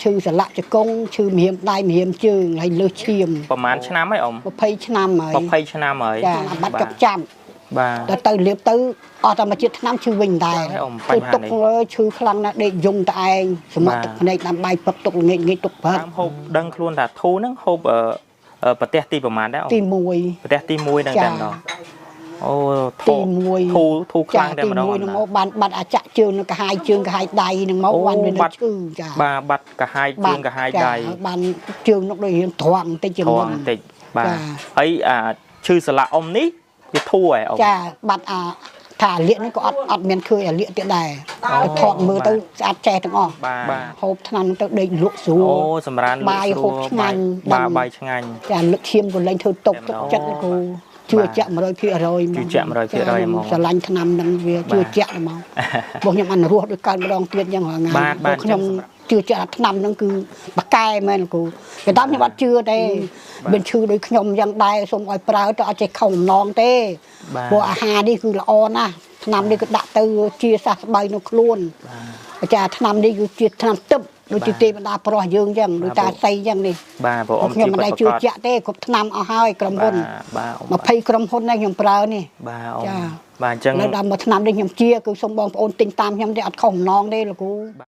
ឈឺសន្លាក់ជង្គង់ឈឺមហៀមដៃមហៀមជើងហើយលើសឈាម ប្រហែលឆ្នាំហើយអ៊ំ 20ឆ្នាំហើយ 20ឆ្នាំហើយ ចាអាបាត់ចុកចាំ បាទ ដល់ទៅលាបទៅអស់តែមួយជាតិឆ្នាំឈឺវិញដែរ ហើយអ៊ំ គឺ បញ្ហានេះ ទុកលើឈឺខ្លាំងណាស់ដេកយំតែឯងសម បាទ ត្ថទឹកភ្នែកតាមបាយពឹកទុកល្ងាចល្ងាចទុកព្រឹក តាមហូបដឹងខ្លួនថាធូហ្នឹងហូបអឺអឺប្រទេសទីប្រហែលដែរអ៊ំ ទី1 ប្រទេសទី1ហ្នឹង ចា តែម្ដងអូធូ ទី1 ធូធូខ្លាំងតែ ទី ម្ដង 1ហ្នឹងមកបានបាត់អាចចាក់ជើងនឹងកាហាយជើងកាហាយដៃហ្នឹងមក អូ បានវានៅ បាត់ ឈឺចា បាទបាត់កាហាយជើងកាហាយដៃ ចាបានជើងនោះដូចរៀងត្រង់បន្តិចជាង ត្រ មុន ង់បន្តិចបាទ ចា ហើយអាឈឺសន្លាក់អ៊ំនេះវាធូរហ៎អ៊ំ ចាបាត់អាថាអាលៀកហ្នឹងក៏អត់អត់មានឃើញអាលៀកទៀតដែរ អូ ទៅថតមើលទៅស្អាតចេះទាំងអស់ បាទ ហូបថ្នាំហ្នឹងទៅដេកលក់ស្រួល អូសម្រានលក់ បាយ ស្រួល ហូបឆ្ងាញ់ បាយ ដឹង បាយឆ្ងាញ់ ចាលឹកឈាមក៏លែងធ្វើតុក តែម្ដង ទឹកចិត្តគ្រូជឿជាក់100%ហ្មង ជឿជាក់100% ចា ហ្មង ស្រឡាញ់ថ្នាំហ្នឹងវាជឿជាក់ហ្មងបងខ្ញុំអនុរស់ដូចកើតម្ដងទៀតយ៉ាងរាល់ថ្ងៃ បាទបាទ ព្រោះខ្ញុំជឿជាក់ថាថ្នាំហ្នឹងគឺបកកែមែនគ្រូតែតាមខ្ញុំអត់ជឿទេមានឈឺដូចខ្ញុំយ៉ាងដែរសូមឲ្យប្រើទៅអត់ចេះខុសបំណងទេ បាទ ព្រោះអាហារនេះគឺល្អណាស់ថ្នាំនេះគឺដាក់ទៅជាសះស្បើយនៅខ្លួនអាចារ្យថ្នាំនេះគឺជាថ្នាំទឹកដូចជាទេវតាប្រុសយើងអញ្ចឹងដូចតាសីអញ្ចឹងនេះ បាទព្រោះអ៊ំ ខ្ញុំមិនដែលជឿជាក់ទេគ្រប់ថ្នាំអស់ហើយក្រុមហ៊ុន បាទអ៊ំ 20ក្រុមហ៊ុនដែរខ្ញុំប្រើនេះ បាទអ៊ំ ចា បាទអញ្ចឹង នៅដល់មួយឆ្នាំនេះខ្ញុំជាគឺសូមបងប្អូនទិញតាមខ្ញុំទេអត់ខុសបំណងទេលោកគ្រូ